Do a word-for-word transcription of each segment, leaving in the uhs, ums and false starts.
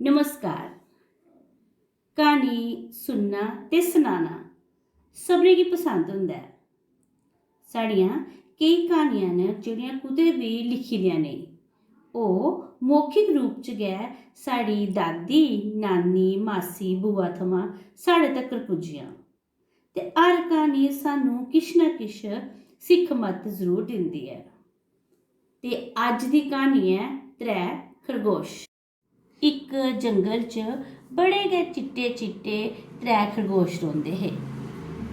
नमस्कार। क्हानी सुनना ते सनाना सभनें गी पसंद होंदा ऐ। साढ़ियां केई क्हानियां न जेह्ड़ियां कुतै बी लिखी दियां नेईं। ओह् मौखिक रूप च गै साढ़ी दादी, नानी, मासी, बुआ थमां साढ़े तक्कर पुज्जियां। ते हर क्हानी सानूं किश ना किश सिक्ख मत जरूर दिंदी ऐ। ते अज्ज दी क्हानी ऐ त्रै खरगोश। इक जंगल च बड़े गै चिट्टे चिट्टे त्रै खरगोश रौंह्दे हे।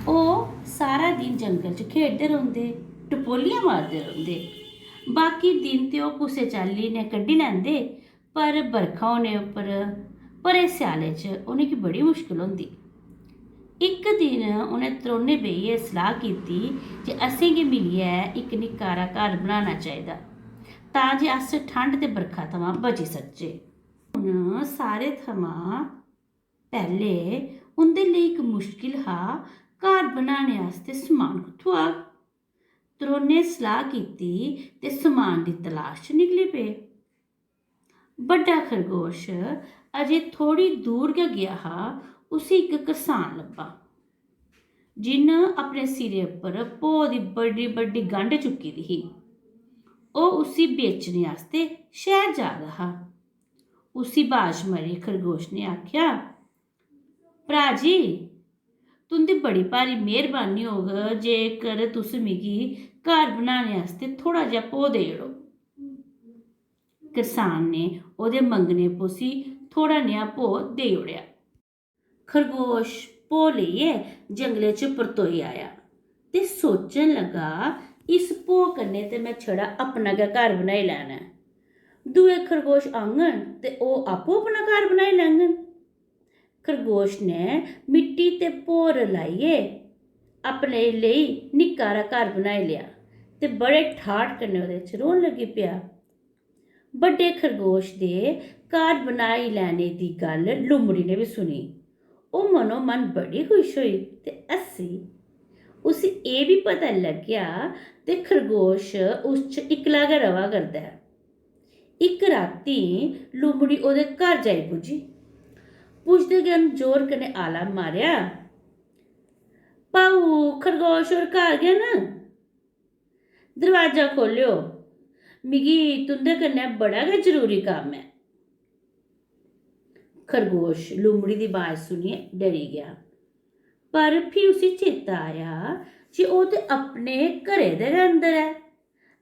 ओह् सारा दिन जंगल च खेढदे रौंह्दे, टपोलियां मारदे रौंह्दे। बाकी दिन ते ओह् कुसै चाल्ली नै कड्ढी लैंदे, पर बरखा होने उप्पर भरे स्याले च उ'नेंगी बड़ी मुश्कल होंदी। इक दिन उ'नें त्रौनें बेहियै सलाह् कीती जे असेंगी मिलियै इक निक्का हारा घर बनाना चाहिदा, तां जे अस ठंड ते बरखा थमां बची सकचै। हून सारे थमां पैह्ले उं'दे लेई इक मुश्कल हा, घर बनाने आस्तै समान कुत्थुं आग? त्रौनें सलाह् कीती ते समान दी तलाश च निकली पे। बड्डा खरगोश अजें थोह्ड़ी दूर गै गेआ हा, उसी इक करसान लब्भा, जिन्न अपने सिरै उप्पर भो दी बड्डी बड्डी गंढ चुक्की दी ही। ओह् उसी बेचने आस्तै शैह्र जा दा हा। उसी बाज मारी खरगोश ने आखेआ, "भ्राऽ जी, तुं'दी बड़ी भारी मेह्रबानी होग जेकर तुस मिगी घर बनाने आस्तै थोह्ड़ा जेहा भो देई ओड़ो।" करसान ने ओह्दे मंगने पर उसी थोह्ड़ा नेहा भो देई ओड़ेआ। खरगोश भो लेइयै जंगलै च परतोई आया ते सोचन लगा, "इस भो कन्नै ते में छड़ा अपना गै घर बनाई लैना ऐ। दूए खरगोश आङन ते ओह् आपूं अपना घर बनाई लैङन।" खरगोश ने मिट्टी ते भो रलाइयै अपने लेई निक्का हारा घर बनाई लेआ ते बड़े ठाठ कन्नै ओह्दे च रौह्न लगी पेआ। बड्डे खरगोश दे घर बनाई लैने दी गल्ल लुमड़ी ने बी सुनी। ओह् मनोमन बड़ी खुश होई ते हस्सी। उसी एह् बी पता लग्गेआ ते खरगोश उस च इक्कला गै र'वा करदा ऐ। इक रातीं लुमड़ी ओह्दे घर जाई पुज्जी। पुजदे गै उन्न जोर कन्नै आला मारेआ, "भाऊ, खरगोश होर घर गै न? दरोआजा खोह्लेओ, मिगी तुं'दे कन्नै बड़ा गै जरूरी कम्म ऐ।" खरगोश लुमड़ी दी बाज सुनियै डरी गेआ, पर फ्ही उसी चेता आया जे ओह् ते अपने घरै दे गै अंदर ऐ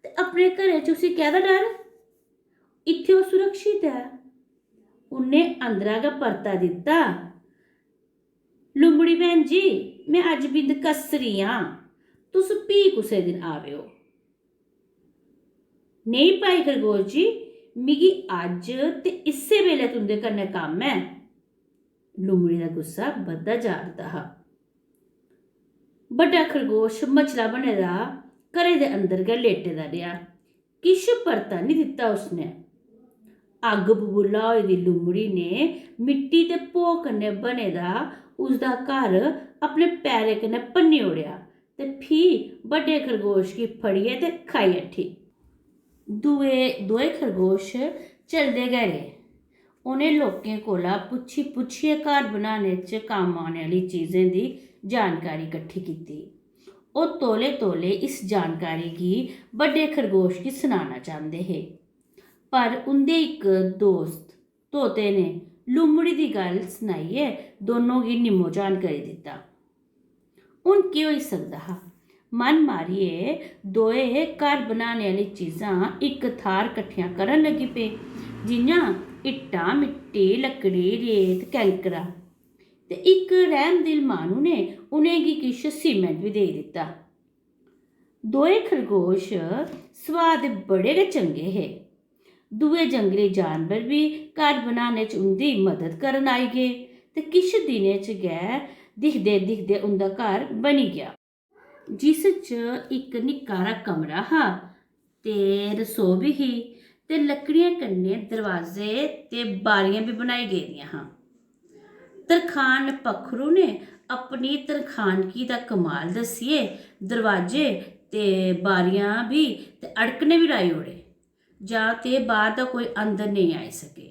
ते अपने घरै च उसी कैह्दा डर? इत्थै ओह् सुरक्षित ऐ। उन्नै अंदरा गै परता दित्ता, "लुमड़ी भैन जी, में अज्ज बिंद कसरी आं, तुस फ्ही कुसै दिन आवेओ।" "नेईं भाई खरगोश जी, मिगी अज्ज ते इस्सै बेल्लै तुं'दे कन्नै कम्म ऐ।" लुमड़ी दा गुस्सा बधदा जा 'रदा हा। बड्डा खरगोश मचला बने दा घरै दे अंदर गै लेटे दा रेहा। किश परता निं दित्ता उसने। अग्ग बबूला होई दी लुमड़ी ने मिट्टी ते भो कन्नै बने दा उसदा घर अपने पैरें कन्नै भन्नी ओड़ेआ ते फ्ही बड्डे खरगोश गी फड़ियै ते खाई अट्ठी। दूए दोए खरगोश चलदे गै रेह्। उ'नें लोकें कोला पुच्छी पुच्छियै घर बनाने च कम्म औने आह्ली चीजें दी जानकारी कट्ठी कीती। ओह् तौले तौले इस जानकारी गी बड्डे खरगोश गी सनाना चांह्दे हे, पर उं'दे इक दोस्त तोते ने लुमड़ी दी गल्ल सनाइयै दोनों गी निम्मो-झान करी दित्ता। हून केह् होई सकदा हा? मन मारियै दोए घर बनाने आह्ली चीजां इक थाह्र कट्ठियां करन लगी पे, जि'यां इट्टां, मिट्टी, लकड़ी, रेत, कैंकरा। ते इक रैह्मदिल माह्नू ने उ'नेंगी किश सीमेंट बी देई दित्ता। दोए खरगोश सुभाऽ दे बड़े गै चंगे हे। दूए जंगली जानवर बी घर बनाने च उं'दी मदद करन आई गे ते किश दिनें च गै दिखदे-दिखदे उं'दा घर बनी गेआ, जिस च इक निक्का हारा कमरा हा ते रसोऽ बी ही ते लकड़ियें कन्नै दरोआजे ते बारियां बी बनाई गेदियां हां। तरखान पक्खरू ने अपनी तरखानगी दा कमाल दस्सियै दरोआजे ते बारियां बी ते अड़कने बी लाई ओड़े, जां ते बाह्र दा कोई अंदर नेईं आई सके।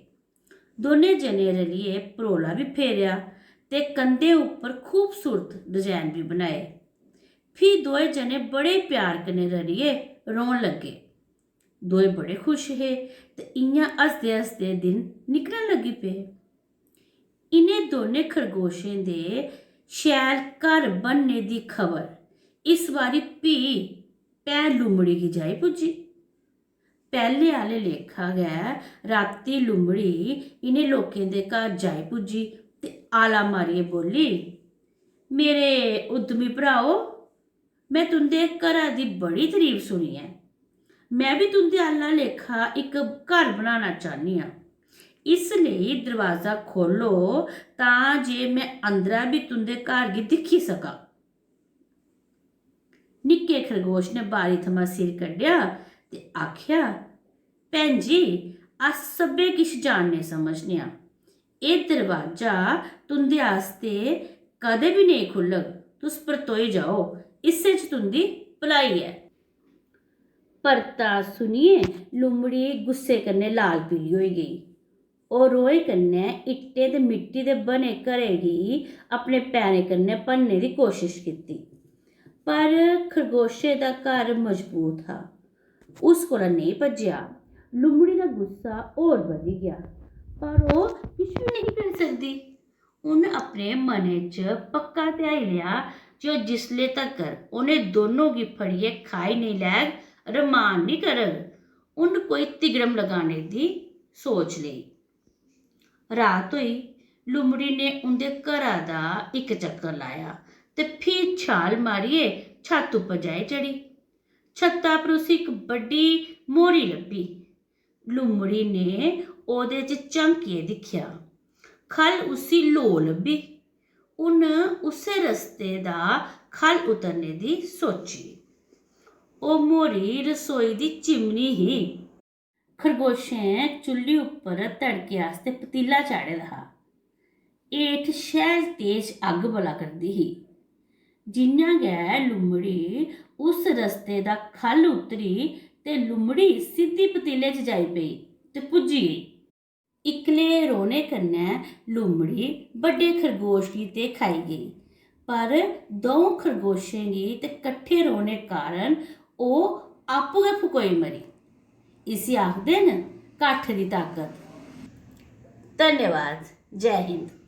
दोनें जनें रलियै परोला बी फेरेआ ते कंधें उप्पर खूबसूरत डिजाइन बी बनाए। फ्ही दोए जने बड़े प्यार कन्नै रलियै रोन लगे। दोए बड़े खुश हे ते इ'यां हसदे हसदे दिन निकलन लगी पे। इ'नें दोनें खरगोशें दे शैल घर बनने दी खबर इस बारी फ्ही भैन लुमड़ी गी जाई पुज्जी। पैह्ले आह्ले लेखा गै रातीं लुमड़ी इ'नें लोकें दे घर जाई पुज्जी ते आला मारियै बोल्ली, "मेरे उद्यमी भ्राओ, में तुं'दे घरा दी बड़ी तरीफ सुनी ऐ। में बी तुं'दे आह्ला लेखा इक घर बनाना चाह्न्नी आं। इस लेई दरोआजा खोह्ल्लो तां जे में अंदरा बी तुं'दे घर गी दिक्खी सकां।" निक्के खरगोश ने बारी थमां सिर कड्ढेआ ते आखेआ, "भैन जी, अस सब्भै किश जानने समझने आं। एह् दरोआजा तुं'दे आस्तै कदें बी नेईं खु'ल्लग। तुस परतोई जाओ, इस्सै च तुं'दी भलाई ऐ।" परता सुनियै लुमड़ी गुस्से कन्नै लाल पीली होई गेई। ओह् रोहें कन्नै इट्टें ते मिट्टी दे बने घरै गी अपने पैरें कन्नै भन्नने दी कोशश कीती, पर खरगोशे दा घर मजबूत हा, उस कोला नेईं भज्जेआ। लुमड़ी दा गुस्सा होर बधी गेआ, पर ओह् किश बी नेईं करी सकदी। उन्न अपने मनै च पक्का ध्याई लेआ जे ओह् जिसले तगर उ'नें दोनों गी फड़ियै खाई नेईं लैग, रमान नेईं करग। उन्न कोई तिगड़म लगाने दी सोच लेई। रात होई। लुमड़ी ने उं'दे घरा दा इक चक्कर लाया ते फ्ही छाल मारियै छत्त उप्पर जाई चढ़ी। छत्ता पर उसी इक बड्डी मोरी लब्भी। लुमड़ी ने ओह्दे च झांकियै दिक्खेआ। ख'ल्ल उसी लोऽ लब्भी। उन्न उस्सै रस्ते दा ख'ल्ल उतरने दी सोची। ओह् मोरी रसोई दी चिमनी ही। खरगोशें चु'ल्ली उप्पर तड़के आस्तै पतीला चाढ़े दा हा। हेठ शैल तेज अग्ग बला करदी ही। जि'यां गै लुमड़ी उस रस्ते दा ख'ल्ल उतरी ते लुमड़ी सिद्धी पतीले च जाई पेई ते भुज्जी गेई। इक्कले रौह्ने कन्नै लुमड़ी बड्डे खरगोश गी ते खाई गेई, पर द'ऊं खरगोशें गी ते कट्ठे रौह्ने कारण ओह् आपूं गै फकोई मरी। इसी आखदे न कट्ठ दी ताकत। धन्यवाद। जै हिंद।